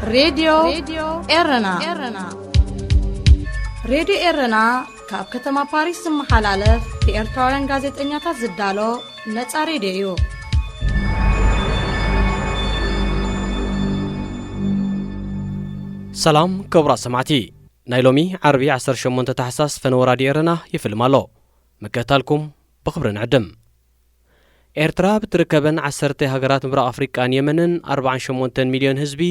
ሬድዮ ኤረና። ሬድዮ ኤረና ካብ ከተማ ፓሪስ ዝመሓላለፍ ብኤርትራውያን ጋዜጠኛታት ዝዳሎ ነጻ ሬድዮ እዩ። ሰላም ክቡራት ሰማዕቲ፣ ናይ ሎሚ ዓርቢ ዓሰርተ ሸሞንተ ታሕሳስ ፈነወ ራድዮ ኤረና ይፍልም ኣሎ። ምክትታልኩም ብኽብሪ ንዕድም። ኤርትራ ብትርከበን ዓሰርተ ሃገራት ምብራቕ ኣፍሪቃን የመንን ኣርባዓን ሸሞንተን ሚልዮን ህዝቢ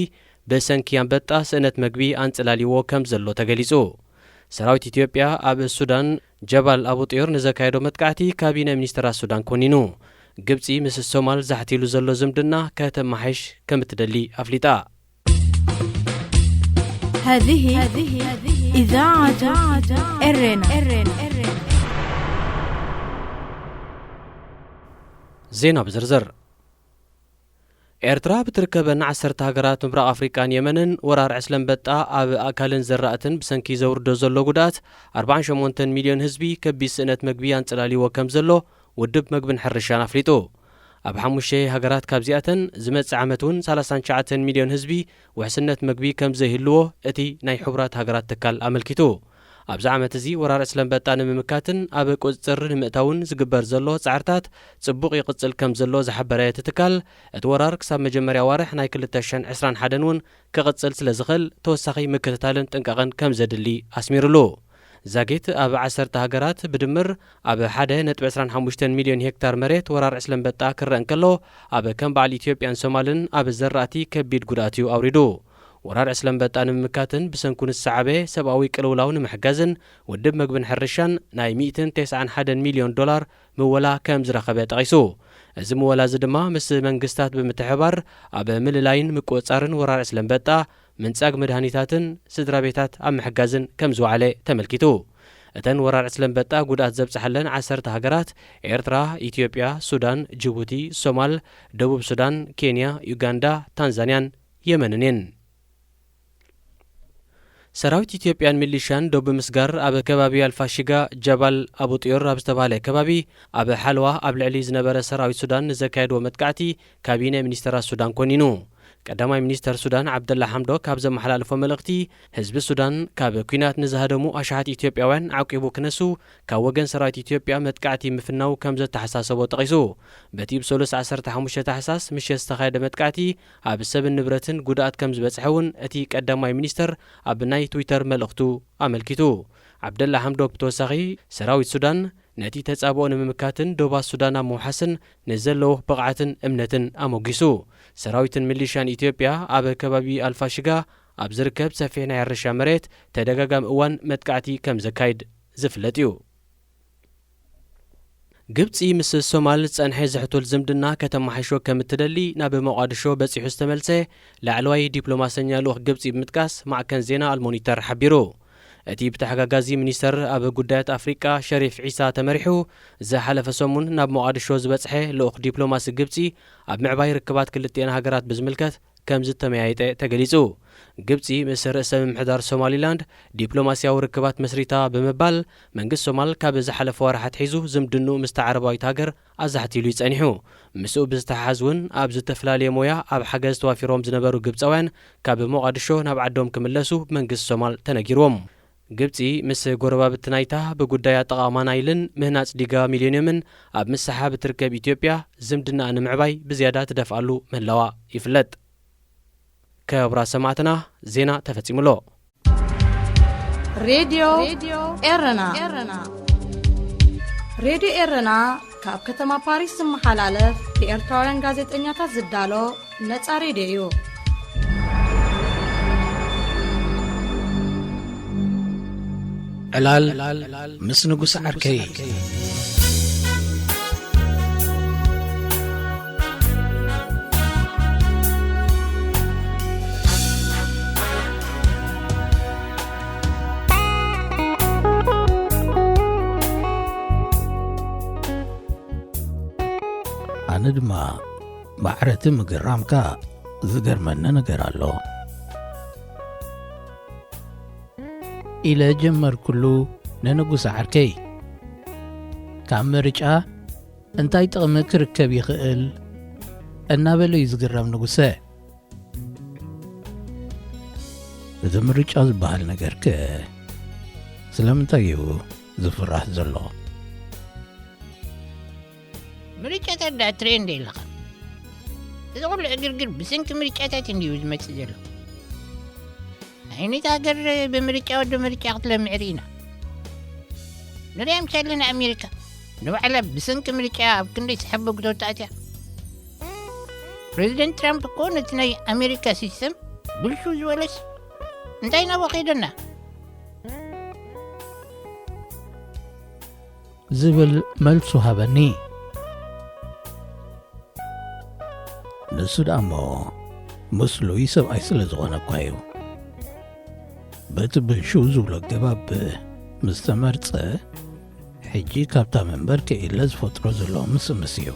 ብሰንኪ ኣንበጣ ስእነት መግቢ ኣንጽላልይዎ ከም ዘሎ ተገሊጹ። ሰራዊት ኢትዮጵያ ኣብ ሱዳን ጀባል ኣቡ ጥዩር ንዘካየዶ መጥቃዕቲ ካቢነ ሚኒስተራት ሱዳን ኮኒኑ። ግብጺ ምስ ሶማል ዛሕቲሉ ዘሎ ዝምድና ከተማሓይሽ ከም እትደሊ ኣፍሊጣ። هذه إذاعة إرينا. ዜና ብዝርዝር። ኤርትራ ብትርከበን ዓሰርተ ሃገራት ምብራቕ ኣፍሪቃን የመንን ወራር ዕስለ ኣንበጣ ኣብ ኣእካልን ዘራእትን ብሰንኪ ዘውርዶ ዘሎ ጉድኣት ኣርባዓን ሸሞንተን ሚልዮን ህዝቢ ከቢድ ስእነት መግቢ ኣንጸላልይዎ ከም ዘሎ ውድብ መግብን ሕርሻን ኣፍሊጡ። ኣብ ሓሙሽተ ሃገራት ካብዚኣተን ዝመጽእ ዓመት እውን ሰላሳን ትሽዓተን ሚልዮን ህዝቢ ውሕስነት መግቢ ከም ዘይህልዎ እቲ ናይ ሕቡራት ሃገራት ትካል ኣመልኪቱ። ኣብዚ ዓመት እዚ ወራር ዕስለ ኣንበጣ ንምምካትን ኣብ ቁጽጽር ንምእታውን ዝግበር ዘሎ ጻዕርታት ጽቡቕ ይቕጽል ከም ዘሎ ዝሓበረ እቲ ትካል፣ እቲ ወራር ክሳብ መጀመርያ ዋርሕ ናይ ክልተ ሽሕን ዕስራን ሓደን እውን ክቕጽል ስለ ዝኽእል ተወሳኺ ምክትታልን ጥንቃቐን ከም ዘድሊ ኣስሚርሉ። ዛጊት ኣብ ዓሰርተ ሃገራት ብድምር ኣብ ሓደ ነጥቢ ዕስራን ሓሙሽተን ሚልዮን ሄክታር መሬት ወራር ዕስለ ኣንበጣ ክረአ እንከሎ፣ ኣብ ከም በዓል ኢትዮጵያን ሶማልን ኣብ ዘራእቲ ከቢድ ጉድኣት እዩ ኣውሪዱ። ወራር ዕስለ ኣንበጣ ንምምካትን ብሰንኩ ንዝሰዓበ ሰብኣዊ ቅልውላው ንምሕጋዝን ውድብ መግብን ሕርሻን ናይ ሚእትን ተስዓን ሓደን ሚልዮን ዶላር ምወላ ከም ዝረኸበ ጠቒሱ። እዚ ምወላ እዚ ድማ ምስ መንግስታት ብምትሕብባር ኣብ ምልላይን ምቁጽጻርን ወራር ዕስለ ኣንበጣ፣ ምንጻግ መድሃኒታትን ስድራ ቤታት ኣብ ምሕጋዝን ከም ዝወዓለ ተመልኪቱ። እተን ወራር ዕስለ ኣንበጣ ጉድኣት ዘብጽሓለን ዓሰርተ ሃገራት ኤርትራ፣ ኢትዮጵያ፣ ሱዳን፣ ጅቡቲ፣ ሶማል፣ ደቡብ ሱዳን፣ ኬንያ፣ ዩጋንዳ፣ ታንዛንያን የመንን እየን። ሰራዊት ኢትዮጵያን ሚሊሻን ዶብ ብምስጋር ኣብ ከባቢ ኣልፋሽጋ ጀባል ኣቡ ጥዮር ኣብ ዝተባህለ ከባቢ ኣብ ሓለዋ ኣብ ልዕሊ ዝነበረ ሰራዊት ሱዳን ንዘካየድዎ መጥቃዕቲ ካቢነ ሚኒስተራት ሱዳን ኮኒኑ። ቀዳማይ ሚኒስተር ሱዳን ዓብደላ ሓምዶክ ኣብ ዘመሓላለፎ መልእኽቲ፣ ህዝቢ ሱዳን ካብ ኲናት ንዝሃደሙ ኣሽሓት ኢትዮጵያውያን ዓቂቡ ክነሱ ካብ ወገን ሰራዊት ኢትዮጵያ መጥቃዕቲ ምፍናው ከም ዘተሓሳሰቦ ጠቒሱ። በቲ ብሰሉስ ዓሰርተ ሓሙሽተ ታሕሳስ ምሸት ዝተኻየደ መጥቃዕቲ ኣብ ሰብን ንብረትን ጉድኣት ከም ዝበጽሐ እውን እቲ ቀዳማይ ሚኒስተር ኣብ ናይ ትዊተር መልእኽቱ ኣመልኪቱ። ዓብደላ ሓምዶክ ብተወሳኺ፣ ሰራዊት ሱዳን ነቲ ተጻብኦ ንምምካትን ዶባት ሱዳን ኣብ ምውሓስን ንዘለዎ ብቕዓትን እምነትን ኣሞጊሱ። ሰራዊትን ሚሊሻን ኢትዮጵያ ኣብ ከባቢ ኣልፋሽጋ ኣብ ዝርከብ ሰፊሕ ናይ ሕርሻ መሬት ተደጋጋሚ እዋን መጥቃዕቲ ከም ዘካይድ ዝፍለጥ እዩ። ግብጺ ምስ ሶማል ዝጸንሐ ዝሕቱል ዝምድና ከተመሓይሾ ከም እትደሊ ናብ ሞቓድሾ በጺሑ ዝተመልሰ ላዕለዋይ ዲፕሎማሰኛ ልኡኽ ግብጺ ብምጥቃስ ማዕከን ዜና ኣልሞኒተር ሓቢሩ። እቲ ብተሓጋጋዚ ሚኒስተር ኣብ ጉዳያት ኣፍሪቃ ሸሪፍ ዒሳ ተመሪሑ ዝሓለፈ ሰሙን ናብ ሞቓድሾ ዝበጽሐ ልኡኽ ዲፕሎማሲ ግብጺ ኣብ ምዕባይ ርክባት ክልቲኤን ሃገራት ብዝምልከት ከም ዝተመያየጠ ተገሊጹ። ግብጺ ምስ ርእሰ ምምሕዳር ሶማሊላንድ ዲፕሎማስያዊ ርክባት መስሪታ ብምባል መንግስቲ ሶማል ካብ ዝሓለፈ ወርሒ ኣትሒዙ ዝምድንኡ ምስታ ዓረባዊት ሃገር ኣዛሕቲሉ እዩ ጸኒሑ። ምስኡ ብዝተሓሓዝ እውን ኣብ ዝተፈላለየ ሞያ ኣብ ሓገዝ ተዋፊሮም ዝነበሩ ግብጻውያን ካብ ሞቓድሾ ናብ ዓዶም ክምለሱ ብመንግስቲ ሶማል ተነጊርዎም። ግብጺ ምስ ጎረባብቲ ናይታ ብጉዳይ ኣጠቓቕማ ናይልን ምህናጽ ዲጋ ሚሌንዮምን ኣብ ምስሓብ እትርከብ ኢትዮጵያ ዝምድናኣ ንምዕባይ ብዝያዳ ትደፍኣሉ ምህላዋ ይፍለጥ። ክቡራት ሰማዕትና፣ ዜና ተፈጺሙ ኣሎ። ሬድዮ ኤረና። ሬድዮ ኤረና ካብ ከተማ ፓሪስ ዝመሓላለፍ ብኤርትራውያን ጋዜጠኛታት ዝዳሎ ነጻ ሬድዮ እዩ። ዕላል ምስ ንጉስ ዓርከይ። ኣነ ድማ ማዕረቲ ምግራምካ ዝገርመኒ ነገር ኣሎ ኢለ ጀመርኩሉ ንንጉሰ ዓርከይ። ካብ ምርጫ እንታይ ጥቕሚ ክርከብ ይኽእል? እናበለ እዩ ዝግረም ንጉሰ። እቲ ምርጫ ዝበሃል ነገርከ ስለምንታይ እዩ ዝፍራሕ ዘሎ? ምርጫታት ደኣ ትርኢ እንደ ኣለኻ። እዚ ኩሉ ዕግርግር ብሰንኪ ምርጫታት እንድዩ ዝመጽእ ዘሎ። ኣይነት ሃገር ብምርጫ ወዲ ምርጫ ክትለምዕ ርኢና። ንሪኣ ምሻለና ኣሜሪካ ንባዕላ ብሰንኪ ምርጫ ኣብ ክንደይ ዝሓበግቶ ተኣትያ። ፕሬዚደንት ትራምፕ እኮ ነቲ ናይ ኣሜሪካ ሲስተም ብልሹ ዝበለስ እንታይ ናብኡ ከይደና? ዝብል መልሱ ሃበኒ። ንሱ ደኣ እሞ ምስሉይ ሰብኣይ ስለ ዝኾነ እኳ እዩ። በቲ ብልሹ ዝብሎ ኣገባብ ምስ ተመርጸ፣ ሕጂ ካብታ መንበር ከኢለ ዝፈጥሮ ዘሎ ምስምስ እዩ።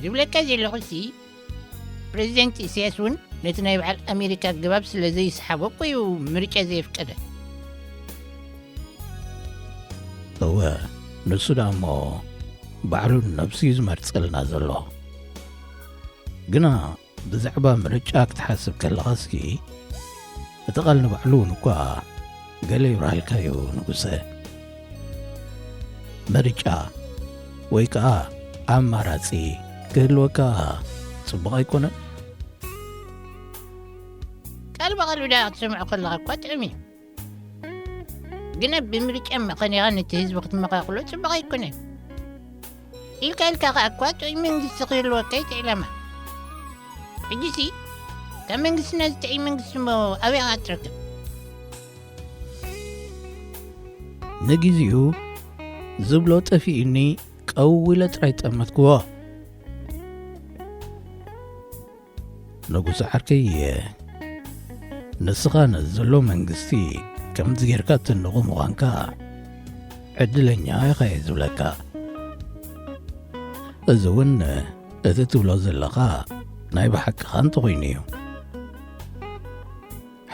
ዝብለካ ዘለኹሲ፣ ፕሬዚደንት ኢሳያስ እውን ነቲ ናይ በዓል ኣሜሪካ ኣገባብ ስለ ዘይስሓቦ እኮ እዩ ምርጫ ዘየፍቀደ። እወ፣ ንሱ ደኣ እሞ ባዕሉ ነብሱ እዩ ዝመርጸልና ዘሎ። ግና ብዛዕባ ምርጫ ክትሓስብ ከለኻሲ፣ እቲ ቃል ንባዕሉ እውን እኳ ገለ ይብርሃልካ እዩ ንጉሰ። ምርጫ ወይ ከኣ ኣማራጺ ክህልወካ ጽቡቕ ኣይኮነን? ቃል ብቓል ብዳ ክትሰምዖ ከለኻ እኳ ጥዑም እዩ። ግና ብምርጫ መኸኒኻ ነቲ ህዝቢ ክትመቓቕሎ ጽቡቕ ኣይኮነን። ኢልካ ኢልካ ከኣ እኳ ጥዑይ መንግስቲ ክህልወካ እዩ እቲ ዕላማ። ሕጂሲ ካብ መንግስትና ዝጥዕይ መንግስቲ እሞ ኣበይ ከኣ ትረክብ? ንግዜኡ ዝብሎ ጠፊኡኒ ቀው ኢለ ጥራይ ጠመትክዎ። ንጉስ ዓርከይ፣ ንስኻ ነዚ ዘሎ መንግስቲ ከምዚ ጌርካ ትንቑ ምዃንካ ዕድለኛ ኢኻ እየ ዝብለካ። እዚ እውን እቲ ትብሎ ዘለኻ ናይ ብሓቅኻ እንተኾይኑ እዩ።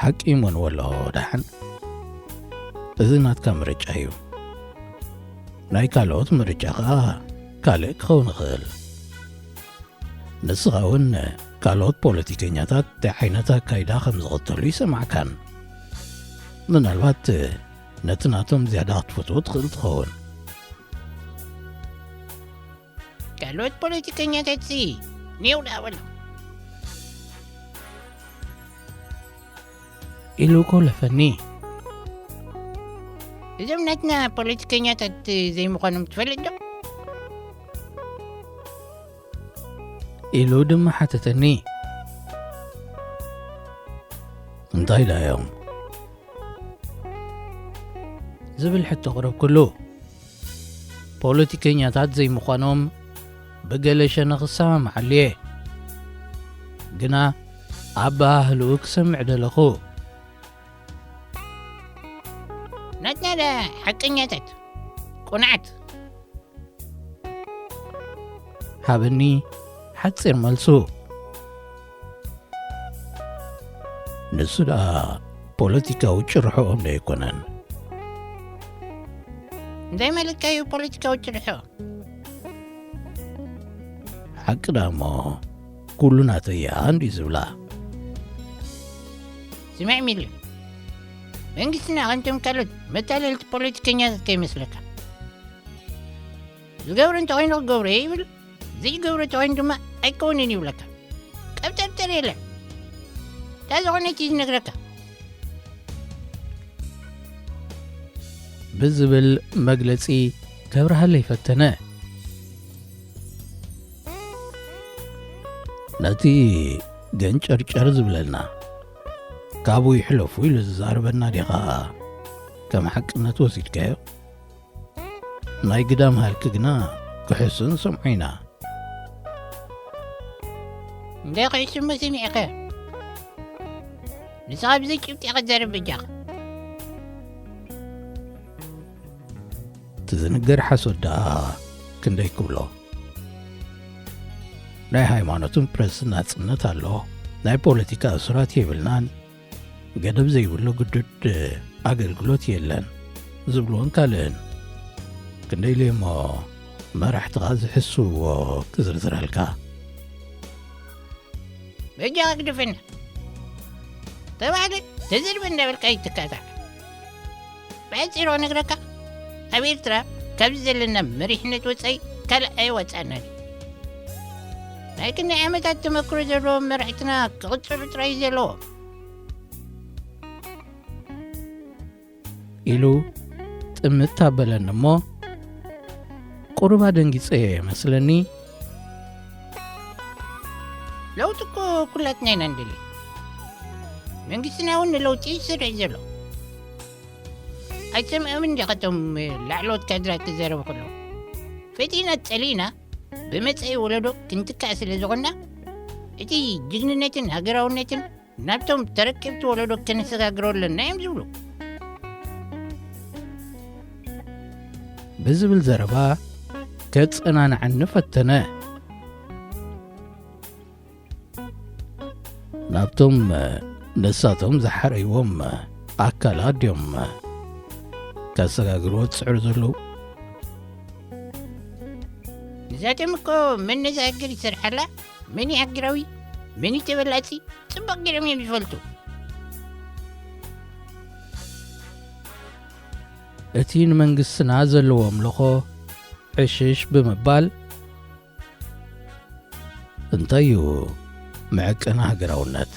ሓቂ ይመን ወሎ ደሓን፣ እዚ ናትካ ምርጫ እዩ። ናይ ካልኦት ምርጫ ኸኣ ካልእ ክኸውን ይኽእል። ንስኻ እውን ካልኦት ፖለቲከኛታት እንታይ ዓይነት ኣካይዳ ከም ዝኽተሉ ይሰማዕካን። ምናልባት ነቲ ናቶም ዝያዳ ክትፈትዎ ትኽእል ትኸውን። ካልኦት ፖለቲከኛታትሲ ኔው ደኣ በሎ። ኢሉ ኮለፈኒ። እዞም ናትና ፖለቲከኛታት ዘይምዃኖም ትፈልጥ ዶ? ኢሉ ድማ ሓተተኒ። እንታይ ደኣ እዮም? ዝብል ሕቶ ኣቕረብኩሉ። ፖለቲከኛታት ዘይምዃኖም ብገለ ሸነኽ እሰማምዓሉ እየ። ግና ኣበሃህልኡ ክሰምዕ ደለኹ። ናትና ደኣ ሓቀኛታት፣ ቅኑዓት። ሃበኒ ሓጺር መልሱ። ንሱ ደኣ ፖለቲካዊ ጭርሖኦም ዶ ኣይኮነን? እንታይ ማለትካ እዩ ፖለቲካዊ ጭርሖ? ሓቂ ደኣ እሞ ኩሉ ናተይ እያ እንድዩ ዝብላ። ስማዕ ሚሊ፣ መንግስትና ከምቶም ካልኦት መታለልቲ ፖለቲከኛታት ከይመስለካ። ዝገብሮ እንተኾይኑ ክገብሮ እየ ይብል፣ ዘይገብሮ እንተኾይኑ ድማ ኣይከውንን ይብለካ። ቀብጠርጠር የለን። እታ ዝኾነት እዩ ዝነግረካ። ብዝብል መግለጺ ከብርሃለይ ፈተነ። ነቲ ገንጨርጨር ዝብለልና፣ ካብኡ ይሕለፉ ኢሉ ዝዛረበና ዲኻ ከም ሓቅነት ወሲድካዮ? ናይ ግዳም ሃልኪ ግና ክሕሱ ንሰምዖ ኢና። እንታይ ክሕሱ እሞ ሰሚዕካ? ንስኻ ብዘይ ጭብጢ ኢኻ ትዛረብ በጃኻ። እቲ ዝንገር ሓሶት ደኣ ክንደይ ክብሎ? ናይ ሃይማኖትን ፕረስን ናጽነት ኣሎ። ናይ ፖለቲካ እሱራት የብልናን። ገደብ ዘይብሉ ግዱድ ኣገልግሎት የለን ዝብልዎን ካልእን። ክንደይ ኢለ እሞ መራሕትኻ ዝሕስውዎ ክዝርዝረልካ። በጃኻ ግደፈና። ተባዕለ ተዘርበ እንዳበልካ ይትካታዕ። ብኣጺሩ ክነግረካ፣ ኣብ ኤርትራ ካብዚ ዘለና መሪሕነት ወጻኢ ካልእ ኣይወጻእናን እዩ። ናይ ክንደይ ዓመታት ተመክሮ ዘለዎም መራሕትና ክቕጽሉ ጥራይ እዩ ዘለዎም። ኢሉ ጥምት ኣበለኒ እሞ፣ ቁሩብ ኣደንጊጸዮ እየ መስለኒ። ለውጢ እኮ ኩላትና ኢና ንደሊ። መንግስትና እውን ንለውጢ ይስርዕ ዘሎ። ኣይሰምዖምን ዲኻ እቶም ላዕለዎት ካድራት ክዛረቡ ከለዉ? ፈቲና ጸሊእና ብመጻኢ ወለዶ ክንትካእ ስለ ዝኾንና፣ እቲ ጅግንነትን ሃገራውነትን ናብቶም ተረከብቲ ወለዶ ከነሰጋግሮ ኣለና እዮም ዝብሉ። ብዝብል ዘረባ ከጸናንዓኒ ፈተነ። ናብቶም ነሳቶም ዝሓረይዎም ኣካላት ድዮም ከሰጋግርዎ ዝጽዕሩ ዘለዉ? ንሳቶም እኮ መን ነዚ ሃገር ይሰርሓላ፣ መን እዩ ሃገራዊ፣ መን እዩ ተበላጺ፣ ጽቡቕ ገይሮም እዮም ዝፈልጡ። እቲ ንመንግስትና ዘለዎ ኣምልኾ ዕሽሽ ብምባል፣ እንታይ እዩ መዐቀኒ ሃገራውነት?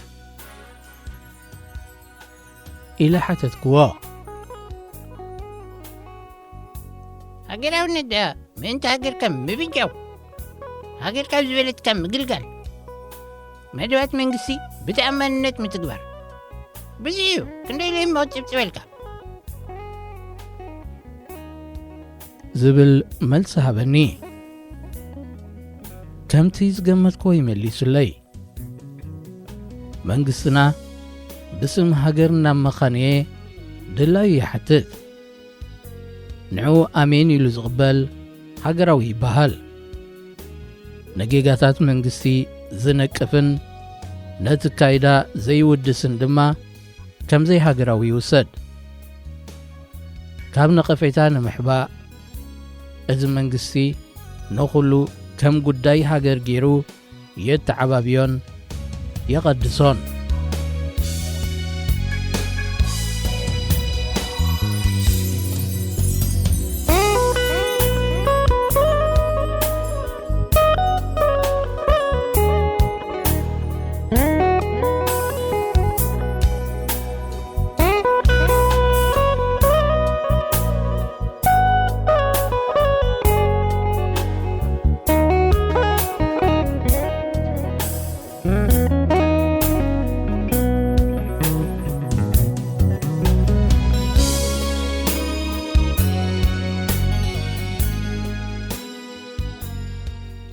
ኢለ ሓተትክዎ። ሃገራውነት ደኣ ምእንቲ ሃገርካ ምብጃው፣ ሃገርካ ኣብ ዝበለትካ ምግልጋል፣ መደባት መንግስቲ ብተኣማንነት ምትግባር። ብዙሕ እዩ፣ ክንደይ ኢለ እሞ ክጽብጽበልካ። ዝብል መልሲ ሃበኒ። ከምቲ ዝገመትክዎ ይመሊሱለይ። መንግስትና ብስም ሃገር እናመኻነየ ድላዩ ይሓትት። ንዕኡ ኣሜን ኢሉ ዝቕበል ሃገራዊ ይበሃል። ንጌጋታት መንግስቲ ዝነቅፍን ነቲ ካይዳ ዘይውድስን ድማ ከም ዘይሃገራዊ ይውሰድ። ካብ ነቐፌታ ንምሕባእ፣ እዚ መንግስቲ ንኹሉ ከም ጉዳይ ሃገር ገይሩ የተዓባብዮን የቐድሶን።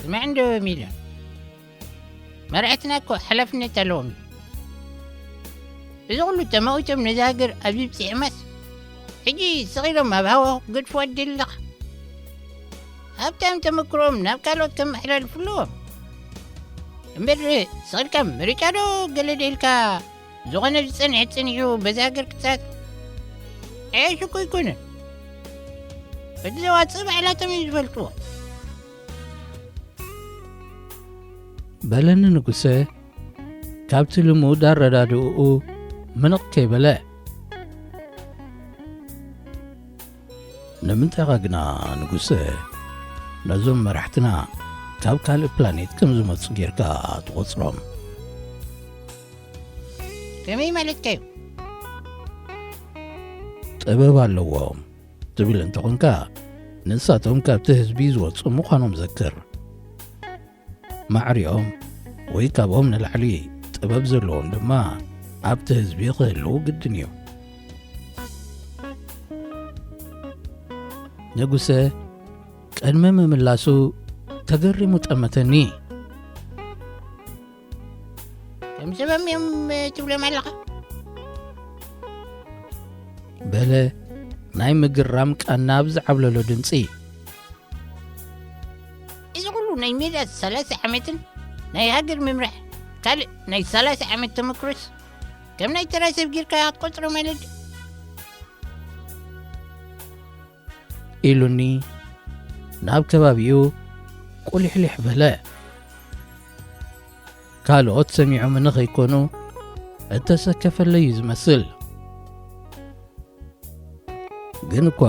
ስማዕ እንዶ ሚልዮን፣ መራሕትና እኮ ሓላፍነት ኣለዎም። እዚ ኩሉ ተማዊቶም ነዚ ሃገር ኣብዚ ብፂዕማስ፣ ሕጂ ስቕ ኢሎም ኣብ ሃዋሁ ክገድፍዋ ትደሊ ኣለኻ። ሃብታም ተመክሮኦም ናብ ካልኦት ከመሓላልፉ ኣለዎም። እምበር ስቕ ኢልካ ምርጫ ዶ ገለ ዶ ኢልካ ዝኾነ ዝጸንሐ ጸኒሑ በዚ ሃገር ክጻወት ዕያሽ እኮ ኣይኮነን። እቲ ዘዋጽእ ባዕላቶም እዮም ዝፈልጥዎ። በለኒ ንጉሰ ካብቲ ልሙድ ኣረዳድእኡ ምንቕ ከይበለ። ንምንታይ ኢኻ ግና ንጉሰ ነዞም መራሕትና ካብ ካልእ ፕላኔት ከም ዝመጹ ጌርካ ትቖጽሮም? ከመይ ማለትካ እዩ? ጥበብ ኣለዎም ትብል እንተኾንካ፣ ንሳቶም ካብቲ ህዝቢ ዝወጹ ምዃኖም ዘክር። ማዕሪኦም ወይ ካብኦም ንላዕሊ ጥበብ ዘለዎም ድማ ኣብቲ ህዝቢ ክህልዉ ግድን እዩ። ንጉሰ ቅድሚ ምምላሱ ተገሪሙ ጠመተኒ። ከም ሰበም እዮም ትብሎም ኣለኻ? በለ ናይ ምግራም ቃና ኣብ ዝዓብለሎ ድምፂ። እዚ ኩሉ ናይ ሜዳ ሰላሳ ዓመትን ናይ ሃገር ምምራሕ ካልእ ናይ ሰላሳ ዓመት ተመክሮስ ከም ናይ ተራ ሰብ ጌርካ ክትቆጽሮ ማለት ድዩ? ኢሉኒ ናብ ከባቢኡ ቁሊሕሊሕ በለ። ካልኦት ሰሚዖም ንኸይኮኑ እተሰከፈለይ እዩ ዝመስል። ግን እኳ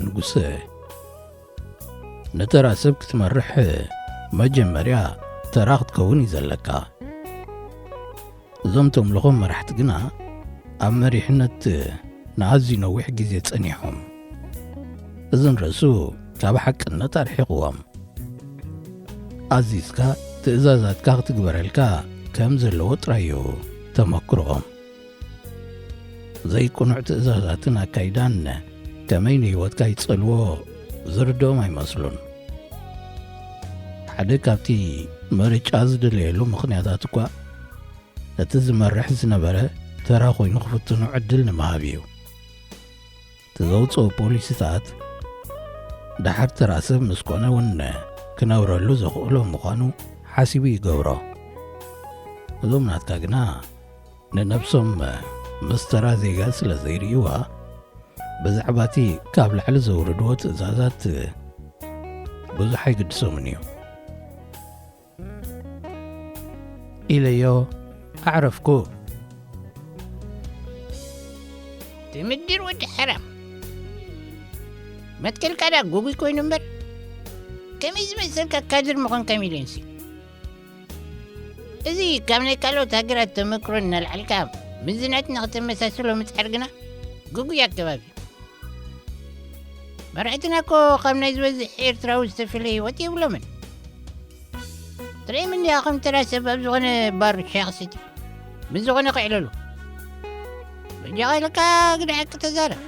ንጉሰ፣ ንተራ ሰብ ክትመርሕ መጀመርያ ተራ ክትከውን እዩ ዘለካ። እዞም ተምልኾም መራሕቲ ግና ኣብ መሪሕነት ንኣዝዩ ነዊሕ ግዜ ጸኒሖም። እዚ ንርእሱ ካብ ሓቅነት ኣርሒቕዎም። ኣዚዝካ ትእዛዛትካ ክትግበረልካ ከም ዘለዎ ጥራይ እዩ ተመክሮኦም። ዘይቅኑዕ ትእዛዛትን ኣካይዳን ከመይ ንህይወትካ ይጸልዎ ዝርድኦም ኣይመስሉን። ሓደ ካብቲ ምርጫ ዝድለየሉ ምኽንያታት እኳ ነቲ ዝመርሕ ዝነበረ ተራ ኮይኑ ክፍትኖ ዕድል ንምሃብ እዩ። እቲ ዘውፅኦ ፖሊሲታት ደሓር ተራ ሰብ ምስ ኮነ እውን ክነብረሉ ዘኽእሎ ምዃኑ ሓሲቡ ይገብሮ። እዞም ናትካ ግና ንነብሶም ምስ ተራ ዜጋ ስለ ዘይርእይዋ፣ ብዛዕባ እቲ ካብ ላዕሊ ዘውርድዎ ትእዛዛት ብዙሕ ኣይግድሶምን እዩ። ኢለዮ ኣዕረፍኩ። ትምድር ወዲ ሓራም። መትከልካ ዳ ጉጉይ ኮይኑ እምበር፣ ከመይ ዝመሰልካ ካድር ምኾንካ ሚልዮንሲ። እዚ ካብ ናይ ካልኦት ሃገራት ተመክሮ እናልዓልካ፣ ምዝናት ንክተመሳስሎ ምጽዓር ግና ጉጉይ ኣገባብ እዩ። መራሕትና እኮ ካብ ናይ ዝበዝሕ ኤርትራዊ ዝተፈለየ ህይወት የብሎምን። ትርእዮም እንዲያ ከም ተራ ሰብ ኣብ ዝኾነ ባር ሻሂ ክሰትዩ፣ ምስ ዝኾነ ክዕለሉ። በጃኻ ኢለካ ግደ ሓቂ ተዛረብ።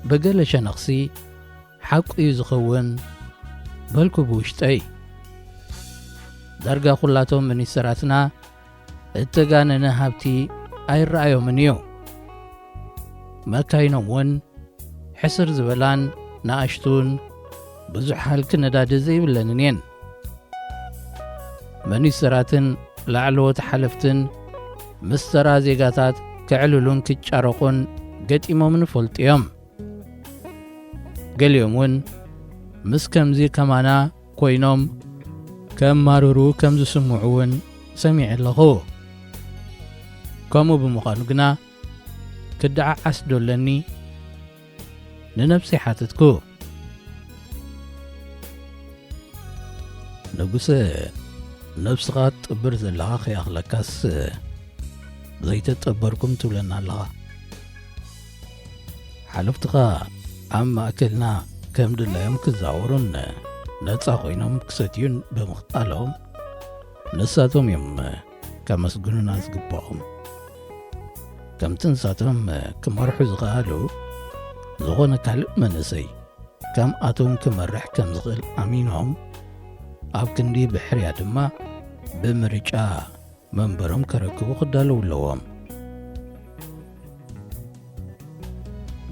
ብገለ ሸነኽሲ ሓቁ እዩ ዝኸውን በልኩ ብውሽጠይ። ዳርጋ ኩላቶም ሚኒስተራትና እተጋነነ ሃብቲ ኣይረኣዮምን እዩ። መካይኖም እውን ሕስር ዝበላን ንኣሽቱን ብዙሕ ሃልኪ ነዳዲ ዘይብለንን እየን። ሚኒስተራትን ላዕለዎት ሓለፍትን ምስ ተራ ዜጋታት ክዕልሉን ክጫረቑን ገጢሞምን ይፈልጡ እዮም። ገሊኦም እውን ምስ ከምዚ ከማና ኮይኖም ከማርሩ ከም ዝስምዑ እውን ሰሚዐ ኣለኹ። ከምኡ ብምዃኑ ግና ክደዓዓስ ዶ ኣለኒ? ንነብሰይ ሓተትኩ። ንጉሰ፣ ነብስኻ ትጥብር ዘለኻ ከይኣኽለካስ ዘይተጠበርኩም ትብለና ኣለኻ። ሓለፍትኻ ኣብ ማእከልና ከም ድላዮም ክዛወሩን ነጻ ኮይኖም ክሰትዩን ብምኽኣሎም ንሳቶም እዮም ከመስግኑና ዝግብኦም። ከምቲ ንሳቶም ክመርሑ ዝኸኣሉ፣ ዝኾነ ካልእ መንእሰይ ከምኣቶም ክመርሕ ከም ዝኽእል ኣሚኖም፣ ኣብ ክንዲ ብሕርያ ድማ ብምርጫ መንበሮም ከረክቡ ክዳለዉ ኣለዎም።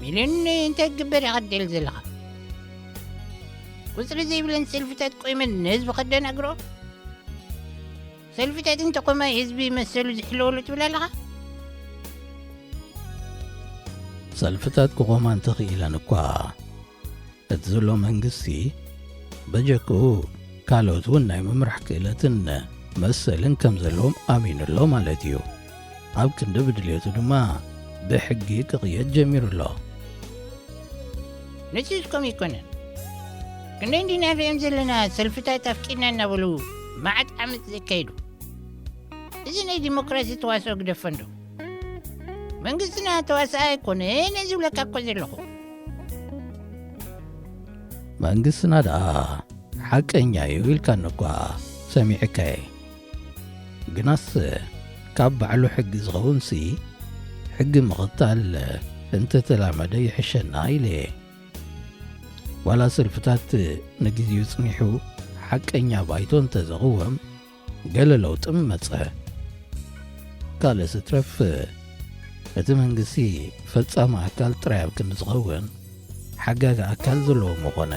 ሚልዮን እንታይ ክግበር ኢኻ ትደሊ ዘለኻ? ቁጽሪ ዘይብለን ሰልፍታት ቆይመን ንህዝቢ ከደናግሮ? ሰልፍታት እንተቆማ ህዝቢ መሰሉ ዝሕለወሉ ትብል ኣለኻ? ሰልፍታት ክቆማ እንተኽኢለን እኳ፣ እቲ ዘሎ መንግስቲ በጀክኡ ካልኦት እውን ናይ ምምራሕ ክእለትን መሰልን ከም ዘለዎም ኣሚኑ ኣሎ ማለት እዩ። ኣብ ክንዲ ብድልየቱ ድማ ብሕጊ ክቕየድ ጀሚሩ ኣሎ። ንሱ እስኮም ይኮነን። ክንደይ እንዲና ንሪኦም ዘለና ሰልፍታት ኣፍቂድና እናበሉ መዓት ዓመት ዘካይዱ። እዚ ናይ ዲሞክራሲ ተዋስኦ ግደፈንዶ? መንግስትና ተዋስኣ ኣይኮነን ዝብለካ እኮ ዘለኹ። መንግስትና ደኣ ሓቀኛ እዩ ኢልካኒ እኳ ሰሚዕካየ። ግናስ ካብ ባዕሉ ሕጊ ዝኸውንሲ ሕጊ ምኽታል እንተተላመደ ይሕሸና ኢለ እየ። ዋላ ሰልፍታት ንግዜኡ ጽኒሑ ሓቀኛ ባይቶ እንተዘቕወም ገለ ለውጢ ምመጸ። ካልእ ስትረፍ እቲ መንግስቲ ፈጻሚ ኣካል ጥራይ ኣብ ክንዲ ዝኸውን ሓጋጊ ኣካል ዘለዎ ምኾነ።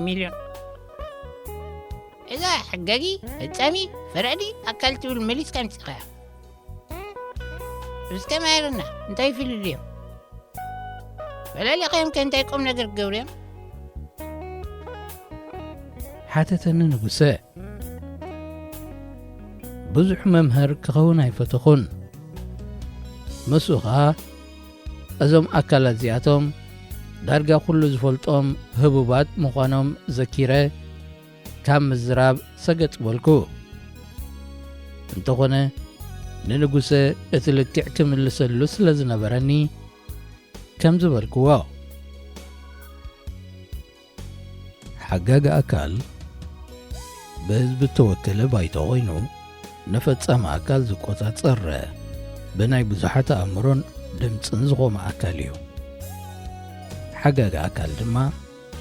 ሚልዮን እዛ ሓጋጊ፣ ፈጻሚ፣ ፈራዲ ኣካል ትብል መሊስካ ኣምጺኻያ። እስከ ማየርና እንታይ ይፍልልዮም? ፈላሊኻዮም ከ እንታይ ቁም ነገር ክገብሩ እዮም? ሓተተኒ ንጉሰ። ብዙሕ መምህር ክኸውን ኣይፈተኹን። ምስኡ ኸኣ እዞም ኣካላት እዚኣቶም ዳርጋ ኩሉ ዝፈልጦም ህቡባት ምዃኖም ዘኪረ ካብ ምዝራብ ሰገጥ በልኩ። እንተኾነ ንንጉሰ እቲ ልክዕ ክምልሰሉ ስለ ዝነበረኒ ከም ዝበልክዎ። ሓጋጊ ኣካል ብህዝቢ እተወከለ ባይቶ ኮይኑ ንፈጻሚ ኣካል ዝቆጻጸር ብናይ ብዙሓት ኣእምሮን ድምጽን ዝኾመ ኣካል እዩ። ሓጋጊ ኣካል ድማ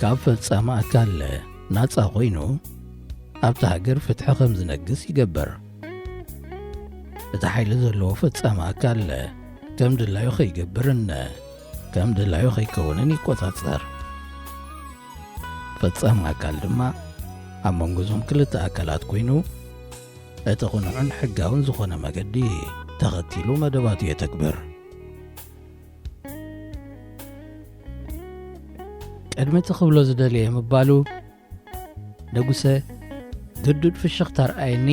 ካብ ፈጻሚ ኣካል ናጻ ኮይኑ ኣብታ ሃገር ፍትሒ ከም ዝነግስ ይገብር። እቲ ሓይሊ ዘለዎ ፈጻሚ ኣካል ከም ድላዩ ከይገብርን ከም ድላዩ ከይከውንን ይቆጻጸር። ፈጻሚ ኣካል ድማ ኣብ መንጎ እዞም ክልተ ኣካላት ኮይኑ እቲ ቅኑዕን ሕጋውን ዝኾነ መገዲ ተኸቲሉ መደባቱ የተግብር። ቅድሚ እቲ ክብሎ ዝደለየ ምባሉ ንጉሰ ግዱድ ፍሽኽታ ረኣየኒ።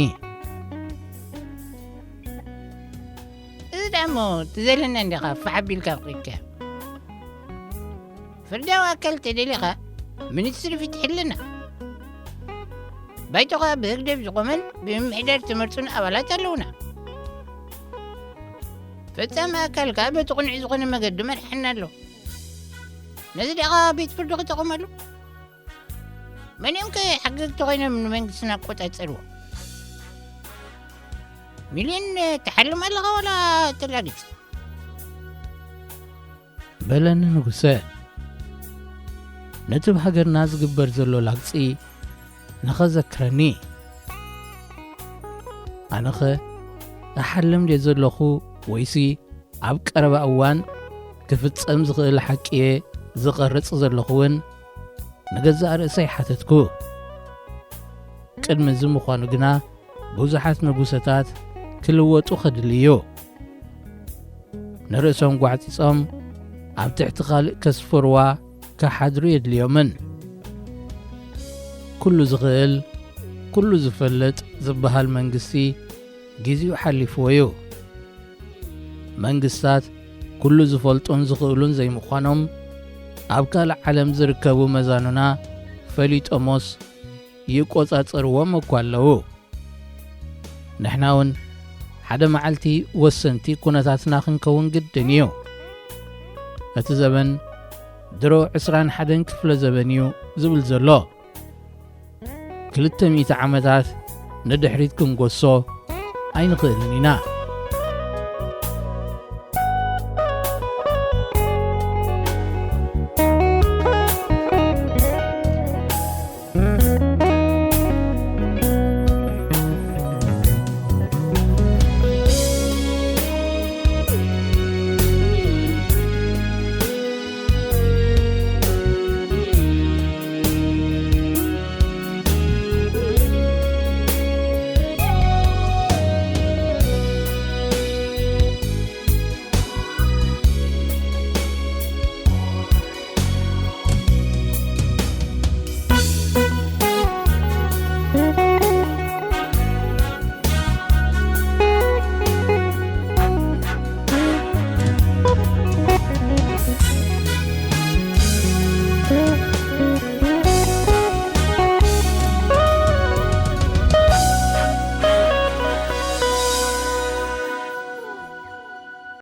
እዚ ደኣ እሞ ትዘለና እንዲኻ ፋሕ ኣቢልካ ኣብቂዕካዮ። ፍርዳዊ ኣካል ተደሊኻ ሚኒስትሪ ፍትሒ ኣለና። ባይቶኻ ብህግደፍ ዝቖመን ብምምሕዳር ተመርጹን ኣባላት ኣለውና። ፈጻሚ ኣካል ከኣ በቲ ቅኑዕ ዝኾነ መገዲ መርሓና ኣሎ። ነዚ ደኣ ቤት ፍርዲ ክጠቐመሉ መን እዮም ከ ሓገግቲ ኮይኖም ንመንግስትና ክቆጻጸርዎ? ሚልዮን ትሓልም ኣለኻ ዋላ ተላግጽ? በለኒ ንጉሰ። ነቲ ኣብ ሃገርና ዝግበር ዘሎ ላግጺ ንኸዘክረኒ። ኣነኸ እሓልም ድየ ዘለኹ ወይሲ ኣብ ቀረባ እዋን ክፍጸም ዝኽእል ሓቂ እየ ዝቐርጽ ዘለኹ እውን ንገዛእ ርእሰይ ሓተትኩ። ቅድሚ እዚ ምዃኑ ግና ብዙሓት ንጉሰታት ክልወጡ ከድሊ እዩ። ንርእሶም ጓዕጺጾም ኣብ ትሕቲ ካልእ ከስፍርዋ ክሓድሩ የድልዮምን። ኩሉ ዝኽእል፣ ኩሉ ዝፈልጥ ዝበሃል መንግስቲ ግዜኡ ሓሊፍዎ እዩ። መንግስታት ኩሉ ዝፈልጡን ዝኽእሉን ዘይምዃኖም ኣብ ካልእ ዓለም ዝርከቡ መዛኑና ፈሊጦሞስ ይቆጻጸርዎም እኳ ኣለዉ። ንሕና እውን ሓደ መዓልቲ ወሰንቲ ኩነታትና ክንከውን ግድን እዩ። እቲ ዘበን ድሮ ዕስራን ሓደን ክፍለ ዘበን እዩ ዝብል ዘሎ። ክልተ ሚእቲ ዓመታት ንድሕሪት ክንጎሶ ኣይንኽእልን ኢና።